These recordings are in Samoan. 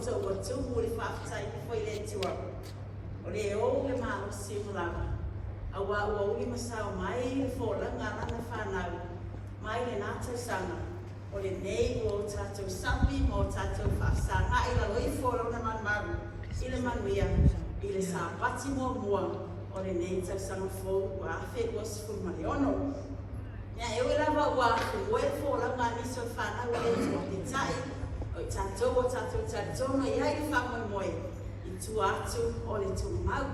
Tou atu le faafetai ifo i le Atua, o le ou le malosi uma lava, aua ua uli ma sao mai le folauga a lana fanau mai lena tausaga, o lenei ua o tatou sapi ma o tatou faafesagai i lalo ifo o lona malumalu i le manuia i le Sapati muamua o lenei tausaga fou 2026. Ia, e ui lava ua fumoe le folauga a nisi o le fanau a le Atua, peitai, o i tatou ua tatou talitonu e i ai le faamoemoe i tua atu o le tumau.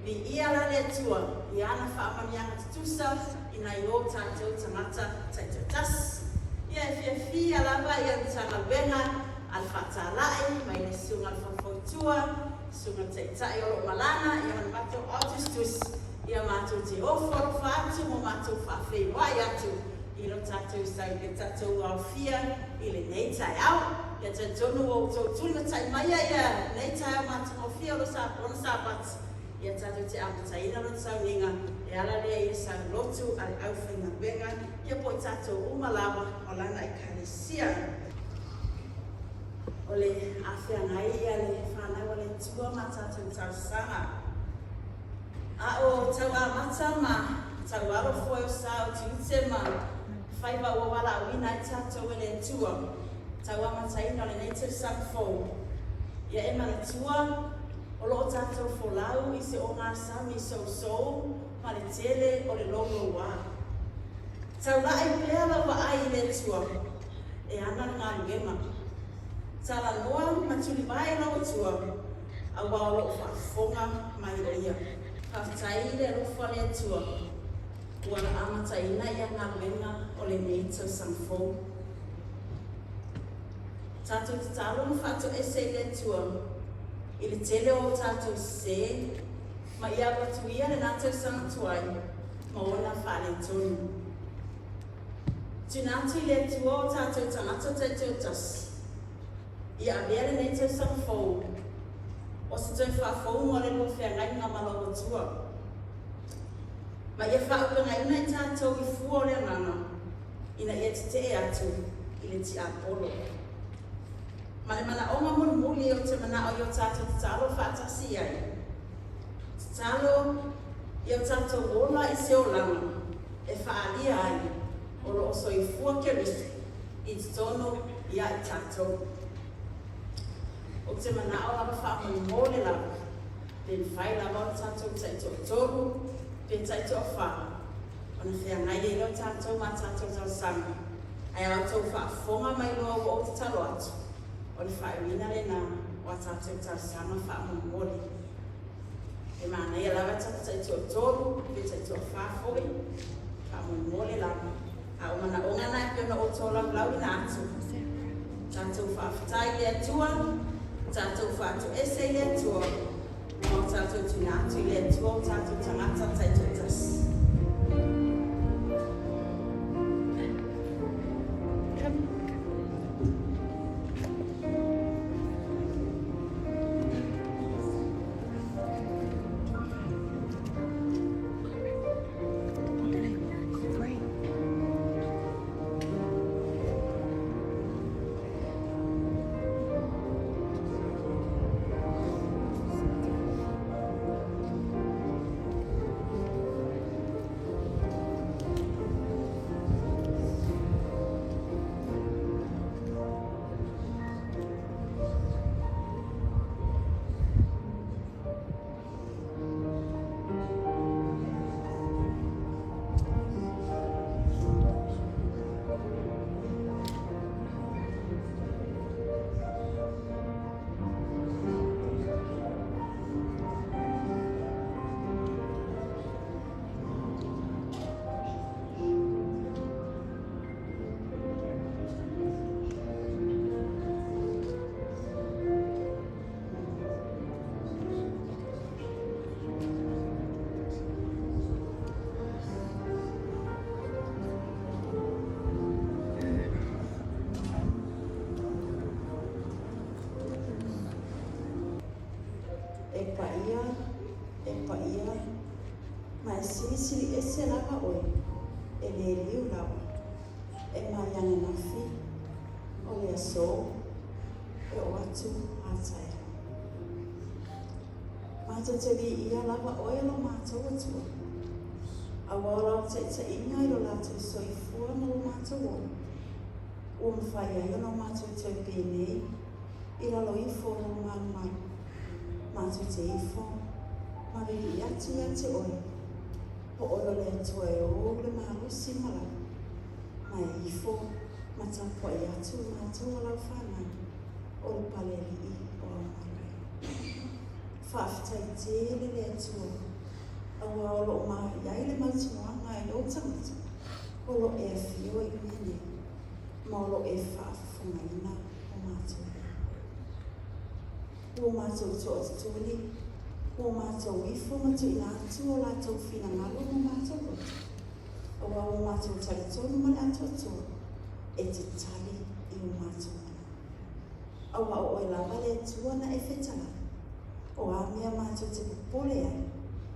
Viia la le Atua i ana faamanuiaga tutusa i nai o tatou tagata taitoatasi. Ia, e fiafia lava ia le Matagaluega a le Faatalai mai le Susuga i le Faufautua, Susuga i le Taitai o lo o malaga, ia ma le matou au tusitusi, ia matou te ofo alofa atu ma matou faafeiloai atu i lo tatou sau le tatou aofia i lenei taeao. Ia talitonu ua outou tulimatai maia ia lenei taeao matagofie o lo lona Sapati, ia tatou te amataina lona sauniga e ala lea i le saulotu a le aufaigaluega ia po o i tatou uma lava o lana Ekalesia. O le a feagai ia le fanau a le Atua ma tatou talosaga. A o tau amata ma tau alo foe o sa o tiute ma faiva ua valaauina ai tatou e le Atua, tau amataina o lenei tausaga fou. Ia e manatua, o lo o tatou folau i se ogasami sousou ma le tele o le louloua. Taulai pea lau vaai i le Atua e ana le galuega. Talanoa ma tulivae lau Atua, aua o lo o faafofoga mai o Ia. Faafetai i le alofa o le Atua ua amataina ia galuega o lenei tausaga fou. Tatou tatalo ma faatoese i le Atua i le tele o o tatou sese ma ia avatu ia lena tausaga tuai ma ona faaletonu. Tuuina atu i le Atua o tatou tagata taitoatasi ia avea lenei tausaga fou o se toe faafouga o le lua feagaiga ma lou Atua, ma ia faaupegaiina i tatou i fua o le agaga ina ia tetee atu i le tiapolo. Ma le manaoga mulimuli ou te manao i o tatou tatalo faatasi ai, Tatalo ia o tatou ola i se olaga e faaalia ai o lo o soifua Keriso i totonu ia i tatou. Ou te manao lava faamolemole lava pe mafai lava ona tatou taitoatolu pe taitoafā ona feagai ai loa tatou ma tatou talosaga, ae a outou faafofoga mai loa ua ou tatalo atu, o le faaiuina lena o a tatou talosaga faamolemole. E manaia lava tatou taitoatolu pe taitoafā foi, faamolemole lava. A o manaoga na e pei ona ou tolaulaauina atu, tatou faafetai i le Atua, tatou faatoese i le Atua, ma o tatou tuuina atu i le Atua o tatou tagata taitoatasi. E paia, e paia, ma e silisili ese lava oe, e le liu lava, e mai ananafi, o le aso, e oo atu a taeao. Matou te viia lava oe lo matou Atua, aua o lau taitaiga i lo latou soifua ma lo matou ola, ua mafai ai ona o matou toe penei i lalo ifo o lou malumalu, matou te ifo ma vivii atu ia te oe, o oe o le Atua e ou le malosi ma lava, ma e ifo ma tapuai atu i matou o lau fanau, o le Palealii o Aomalue. Faafetai tele le Atua, aua o lo o i ai le mautinoaga i ou tagata o lo o e afio i mea nei, ma o lo o e faafofogaina o matou leo. Ua matou toatutuli, ua matou ifo ma tuuina atu o latou finagalo ma matou loto, aua ua matou talitonu ma le atoatoa e te tali i o matou manaoga. Aua o oe lava le Atua na e fetalai, o a mea matou te popole ai,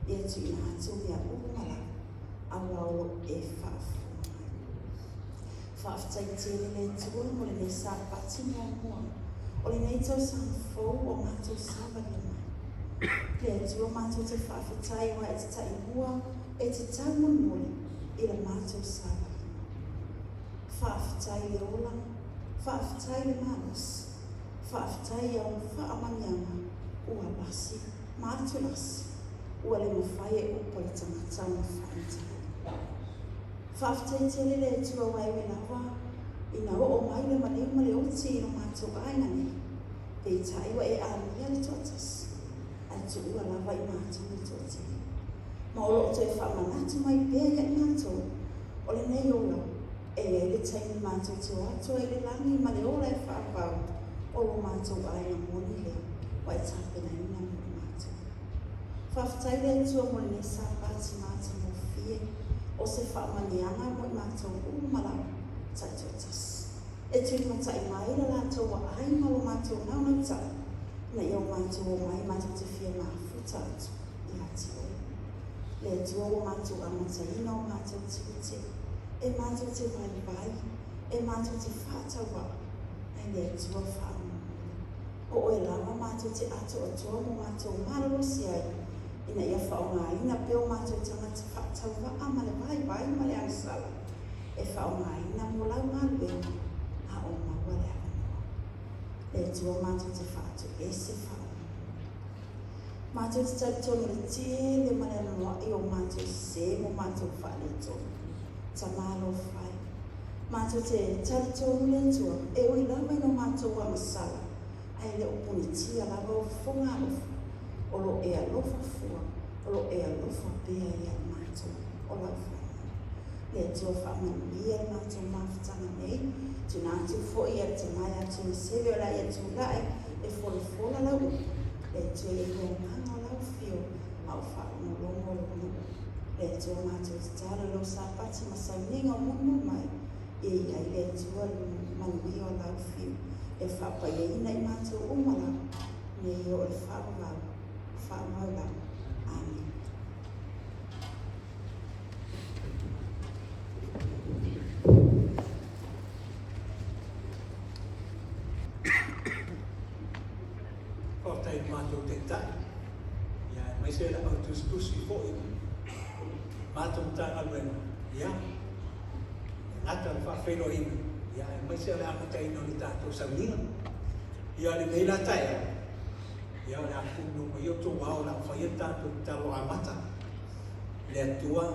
ia tuuina atu mea uma lava, aua o lo o e faafofoga mai. Faafetai tele le Atua mo lenei Sapati muamua o lenei tausaga fou ua matou savalia mai. Le Atua matou te faafetai aua e te taimua, e te taumolimoli i la matou savaliga. Faafetai le ola, faafetai le malosi, faafetai i au faamanuiaga ua lasi ma atulasi, ua le mafai e upu a le tagata ona faamatalaina. Faafetai tele le Atua aua e ui lava ina oo mai le maliu ma le oti i lo matou aiga nei, peitai ua e amia le toatasi, ae tuua lava i matou le toatele. Ma o lo o toe faamanatu mai pea ia i matou, o lenei ola, e i ai le taimi matou te o atu ai i le lagi ma le ola e faapau, o lo matou aiga moni lea ua e tapenaina mo i matou. Faafetai le Atua mo lenei Sapati matagofie, o se faamanuiaga mo i matou uma lava taitoatasi. E tulimatai mai le latou aai ma lo matou naunautai, ina ia o matou omai matou te fia mafuta atu ia te oe. Le Atua ua matou amataina o matou tiute, e matou te vaivai, e matou te faatauvaa, ae le Atua faamolemole, o oe lava matou te atoatoa ma matou malolosi ai, ina ia faaaogaina pea o matou tagata faatauvaa ma le vaivai ma le agasala e faaaogaina mo lau galuega a o maua le avanoa. Le Atua matou te faatoese faamolemole. Matou te talitonu i le tele ma le anoanoai o matou sese ma matou faaletonu. Tama alofa e. Matou te talitonu le Atua e ui lava ina o matou agasala, ae le o punitia lava ou fofoga alofa, o lo o e alofa fua, o lo o e alofa pea ia i matou o lau fanau. Le Atua faamanuia le matou mafutaga nei, tuuina atu foi ia le tama ia Tumaseve o le a ia tulai e folafola lau upu, Le Atua ia i le agaga o lau afio a o faalogologo lou nuu. Le Atua matou tatalo i lou Sapati ma sauniga o mulimuli mai, ia i ai le Atua le manuia o lau afio e faapaiaina i matou uma lava nei o le faavavau, faavavau lava. Amene. Faafetai i le matou Taitai, ia aemaise le au tusitusi foi o le matou Matagaluega, ia, e gata le faafeiloaiga, ia aemaise o le amataina o le tatou sauniga. Ia, lenei la taeao, ia o le a punou mai ia outou ao o le a faia le tatou tatalo amata. Le Atua,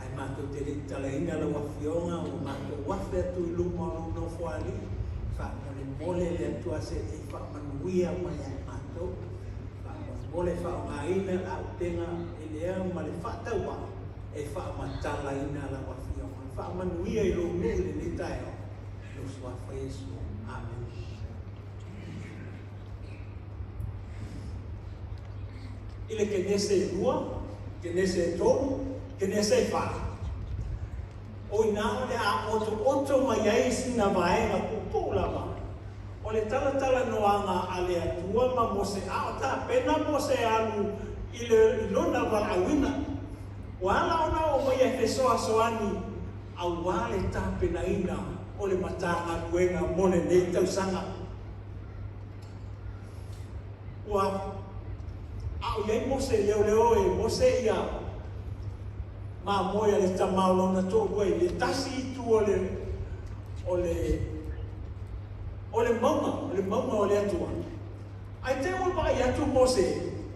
ae matou te le i tatalaina lau Afioga, ua matou afe atu i luma o lou Nofoalii, faamolemole le Atua se i faamanuia mai ia i matou. Faamolemole faaaogaina le auupega i le ao ma le faatauvaa e faamatalaina lau Afioga. Faamanuia i lou nuu i lenei taeao, i lou Suafa Iesu. Amene. I le Kenese e lua, Kenese e tolu, Kenese e fā. O i ina o le a otooto mai ai sina vaega puupuu lava o le talatalanoaga a le Atua ma Mose a o tapena Mose e alu i le i lona valaauina. Ua ala ona oo mai e fesoasoani aua le tapenaina o le Matagaluega mo lenei tausaga. Ua a o i ai Mose e leoleo e Mose ia mamoe a le tama o lona toalua i le tasi itu o le o le o le mauga, o le mauga o le Atua. Ae te i ua vaai atu Mose,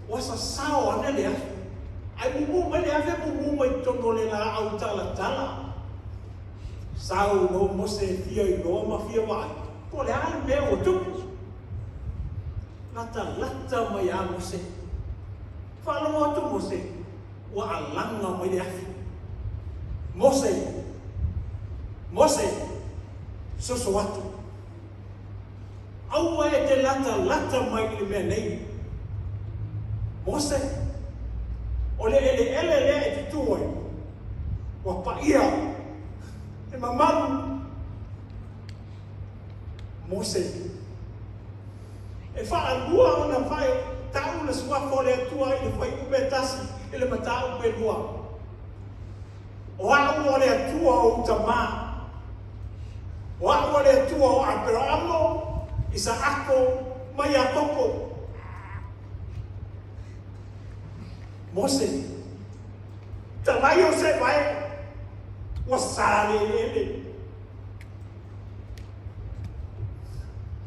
ua sasao ane le afi. Ae mumu mai le afi e mumu mai totonu o le laau talatala. Sau loa Mose e fia iloa ma fia vaai po o le a le mea ua tupu. Latalata mai a Mose. Faalogo atu Mose, ua alaga mai le afi. Mose! Mose! Soso atu. Aua e te latalata mai i le mea nei. Mose, o le eleele lea e te tu ai, ua paia, e mamalu. Mose, e faalua ona tau le suafa o le Atua i le fuaiupu e tasi i le mataupu e lua. O au o le Atua o ou tamā, o au o le Atua o Aperaamo, Isaako ma Iakopo. Mose, talai o se vae, ua sa le eleele.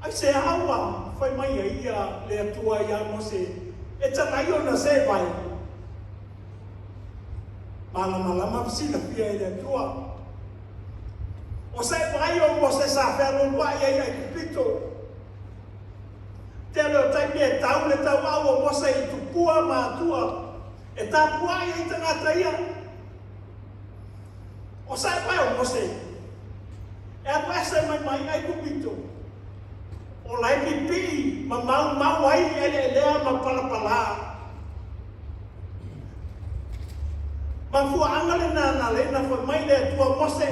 Aisea ua fai mai ai ia le Atua iā Mose e talai ona se vae? Malamalama ma silafia e le Atua. O se vaai o Mose sa fealualuai ai i Aikupito. Tele o taimi e tau le tauau o Mose i tupua ma atua e tapuai ai tagata ia. O se vaai o Mose e alu ese mai mai Aikupito, o la e pipii ma maumau ai eleelea ma palapalā. Mafuaaga lena na lena fai mai le Atua Mose,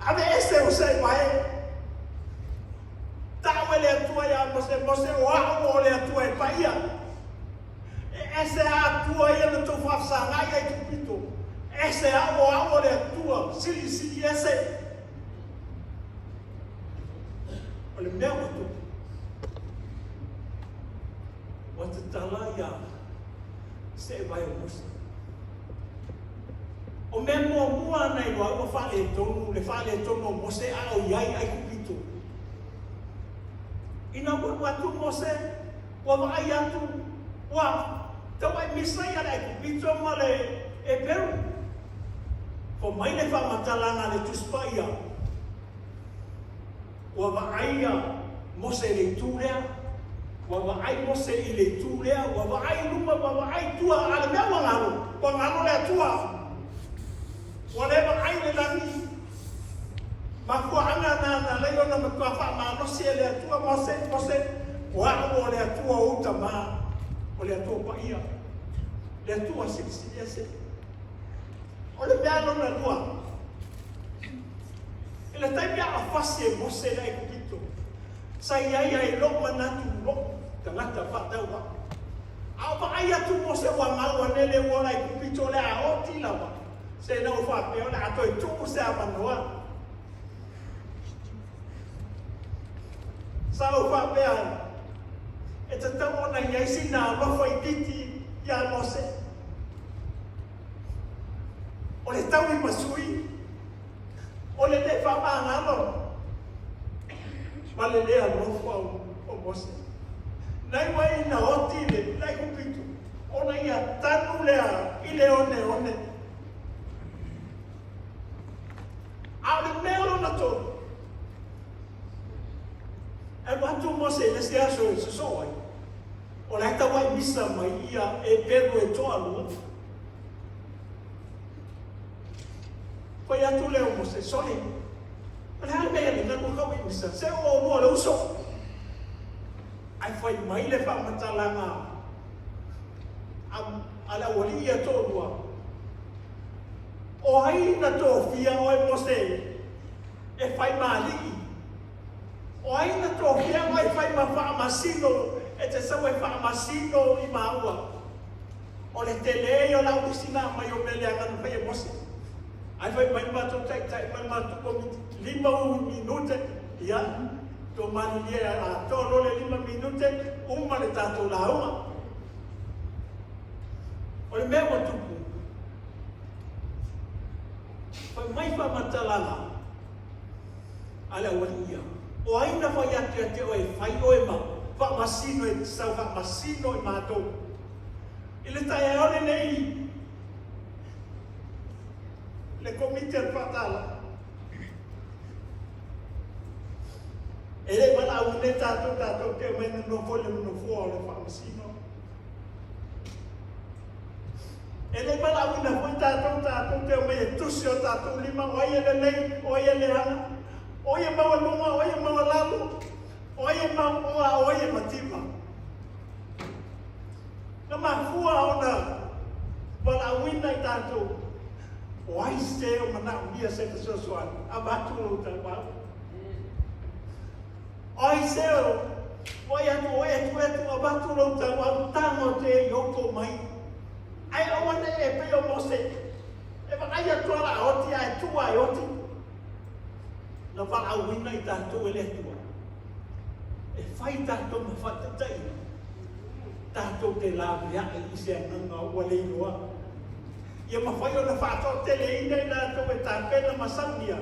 ave ese o se vae. Tau e le Atua ia Mose, Mose o a'u o le Atua e paia. E ese a Atua ia na tou faafesagai ai Aikupito. Ese a'u o a'u o le Atua, silisili ese. O le mea ua tupu, ua tatala ia seevae o Mose. O mea muamua na iloa ai ua faaletonu le faaletonu o Mose a o i ai Aikupito. Ina ua alu atu Mose, ua vaai atu, ua tauai misa ia le Aikupito ma le Eperu. Fai mai le faamatalaga a le Tusi Paia, Ua vaai ia Mose i le itu lea, ua vaai Mose i le itu lea, ua vaai i luma, ua vaai i tua, a o le mea ua galo, ua galo le Atua. Ua le vaai i le lagi. Mafuaaga na na alai ona matua faamalosi e le Atua, Mose, Mose, o a'u o le Atua o ou tamā, o le Atua paia, le Atua silisili ese. O le mea lona lua, I le taimi a afasi e Mose le Aikupito, sa i ai ai lou manatu lou tagata faatauvaa. A o vaai atu Mose ua mau ane le ua o le Aikupito o le a oti lava, se na ou faapea o le a toe tuu se avanoa. Sa ou faapea ai, e tatau ona i ai sina alofa itiiti iā Mose. O le taui ma sui, O le lē faamagalo ma le lē alofa o Mose. Nai ua ina oti le Aikupito, ona ia tanu lea i le oneone. A o le mea lona tolu, e alu atu Mose i le isi aso e sosoo ai, o la e tauai misa mai ia Eperu e toalua. Fai atu lea o Mose, Sole, o le a le mea lena ua kau i misa? Se o oulua o le uso. Ae fai mai le faamatalaga a le aualii ia toalua, O ai na tofia oe Mose e fai ma alii? O ai na tofia oe e fai ma faamasino e te sau e faamasino i māua? O le tele ia o lau lisi na aumai o mea leaga na fai e Mose. Ae fai mai le matou taitai ma le matou komiti, 5 minute, ia, Tou malilie atoa loa le 5 minute, uma le tatou lauga. O le mea ua tupu, fai mai faamatalaga a le aualii ia, o ai na fai atu ia te oe e fai oe ma faamasino e te sau faamasino i matou? I le taeao lenei, le Komiti a le Faatala, e le i valaauina i tatou, tatou te omai e nonofo i le nofoa o le Faamasino. E le i valaauina foi tatou, tatou te omai e tusi o tatou lima, o ai e lelei, o ai e leaga, o ai e maualuga, o ai e maualalo, o ai e mauoa, o ai e mativa. Na mafua ona valaauina i tatou, o ai se o manaomia se fesoasoani, avatu lou tauau. O ai se o vaai atu o etuetu, avatu lou tauau, tago te i oko mai. Ae aua ne i e pei o Mose, e vaai atu lava a oti ae tuu lava e oti. Na valaauina i tatou e le Atua e fai tatou ma faataitaiga, tatou te laveai i se agaga ua le iloa. Ia mafai ona faatoateleina i latou e tapena ma saunia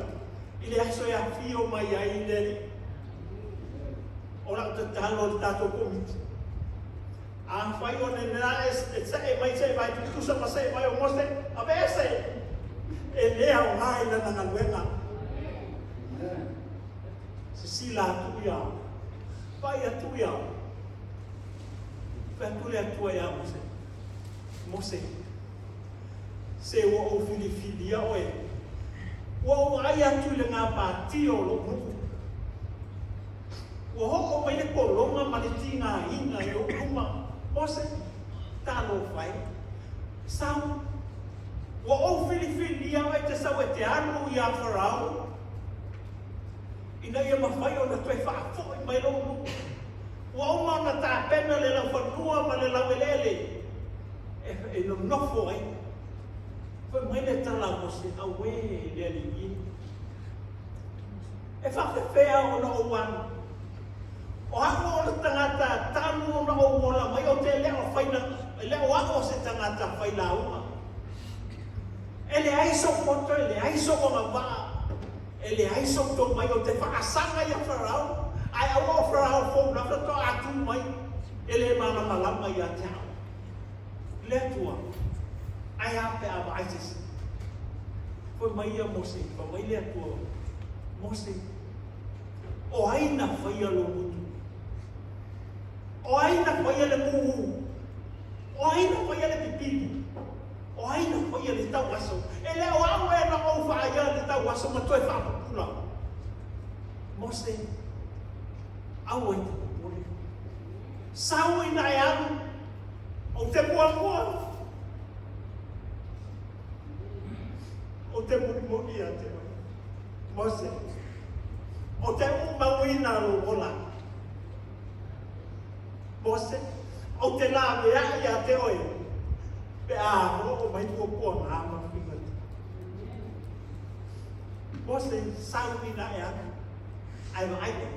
i le aso e afio mai ai le Alii. O lau tatalo i le tatou Komiti, afai o lena e se'e mai se vae tutusa ma se'e mai o Mose, aveese! E le aoga i lana galuega. Sisila atu ia, vaai atu ia, fai atu le Atua ia Mose, Mose, se ua ou filifilia oe, ua ou vaai atu i le gapatia o lou nuu, ua oo mai le pologa ma le tigaina i ou luma. Mose, talofa e, sau, ua ou filifilia oe e te sau e te alu ia Farao, ina ia mafai ona toe faafoi mai lou nuu. Ua uma ona tapena le laufanua ma le laueleele e nonofo ai. Fai mai le tala a Mose, Auē le Alii e! E faafefea ona ou alu? O au o le tagata talu ona ou ola mai, ou te le o faila, e le o au o se tagata failauga. E leai sou poto, e leai sou agavaa, e leai sou tomai, ou te faasaga iā Farao, ae aua o Farao fou la faatoa tu mai, e le malamalama ia te au. Le Atua, ae a pe a vaai se isi? Fai mai ia Mose, fai mai le Atua, Mose, o ai na faia lou gutu? O ai na faia le mumu? O ai na faia le pipili? O ai na faia le tauaso? E le o au ea na ou faaia le tauaso ma toe faapupula? Mose, aua e te popole. Sau ina e alu, ou te muamua, ou te mulimuli ia te oe. Mose, ou te umauina lou ola. Mose, ou te laveai ia te oe, pe a oo mai puapuaga ma figota. Mose, sau ina e alu, ae vaai oe,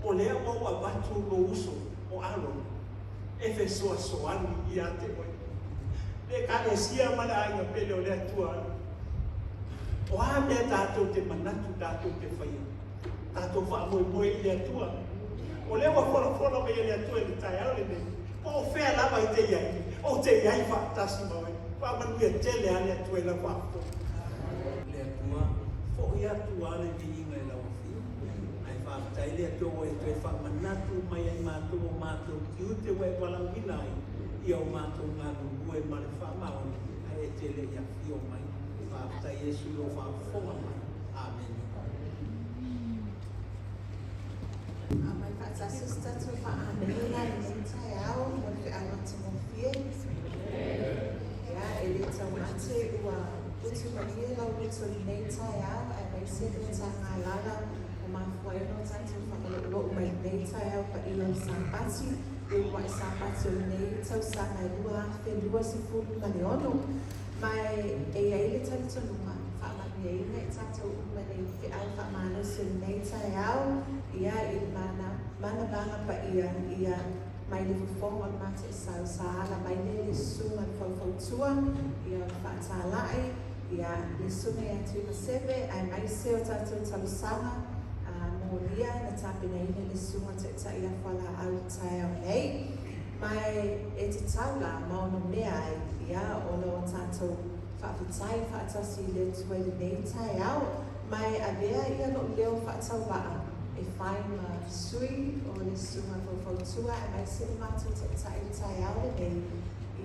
o lea ua ou avatu lou uso o Arona e fesoasoani ia te oe. Le Ekalesia ma le aiga pele o le Atua, o a mea tatou te manatu tatou te faia, tatou faamoemoe i le Atua. O lea ua folafola mai e le Atua i le taeao lenei, po o fea lava e te i ai, ou te i ai faatasi ma oe. Faamanuia tele a le Atua i lau faafofoga. Le Atua, foi atu lava le viiga i lau Afioga. Ae faafetai le Atua ua e toe faamanatu mai ai matou o matou tiute ua e valaauina ai ia o matou galulue ma le faamaoni ae e te le i afio mai. Faafetai Iesu i lou faafofoga mai. Amene. Aumai faatasi se tatou faa-amene la i lenei taeao mo le feau matagofie. Ia, e le taumate ua putu malie lau loto i lenei taeao aemaise le tagalala ua mafua ai ona tatou faaolooloo mai i lenei taeao paia o le Sapati, le uluai Sapati o lenei tausaga e 2026. Ma e i ai le talitonuga, faamanuia. Faamanuiaina i tatou uma i le feau faamalosi o lenei taeao, ia, i le mana, manavaga paia, ia, mai le fofoga o le Mataisau sa ala mai lea i le Susuga i le Faufautua, ia, o le Faatalai, ia, le Susuga ia Tuimaseve, aemaise o tatou talosaga a molia na tapenaina e le Susuga Taitai ia Fualaau i le taeao nei. Ma e tatau la ma onomea ai, ia, ona o tatou faafetai faatasi i le Atua i lenei taeao, ma e avea ia lou leo faatauvaa e fai ma sui o le Susuga Faufautua aemaise le matou Taitai i le taeao lenei,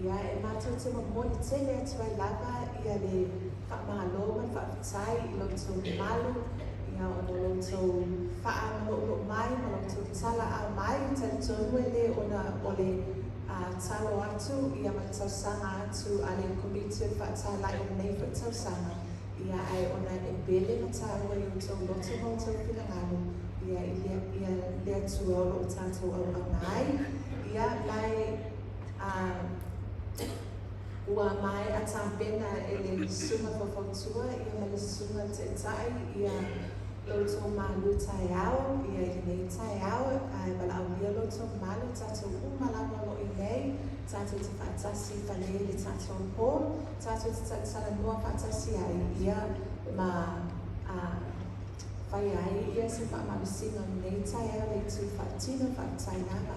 ia, e matou te momoli tele atu ai lava ia le faamalo ma le faafetai i lo outou mamalu, ia, ona o lo outou faamaloomaloo mai ma lo outou talaau mai. E talitonu e le ona o le talo atu ia ma le tausaga atu a le Komiti o le Faatalai o lenei foi tausaga, ia, ae ona e pele ma taua i outou loto ma outou finagalo, ia, i le, ia, le Atua o lo o tatou auauna ai. Ia, ma e, a, ua maea tapena e le Susuga Faufautua ia ma le Susuga Taitai ia lo outou malu taeao, ia, i lenei taeao, ae valaaulia lo outou mamalu, tatou uma lava o lo o i inei, tatou te faatasi i fale i le tatou po, tatou te talatalanoa faatasi ai, ia, ma a, fai ai ia se faamalosiga o lenei taeao i le itu faatino. Faafetai lava.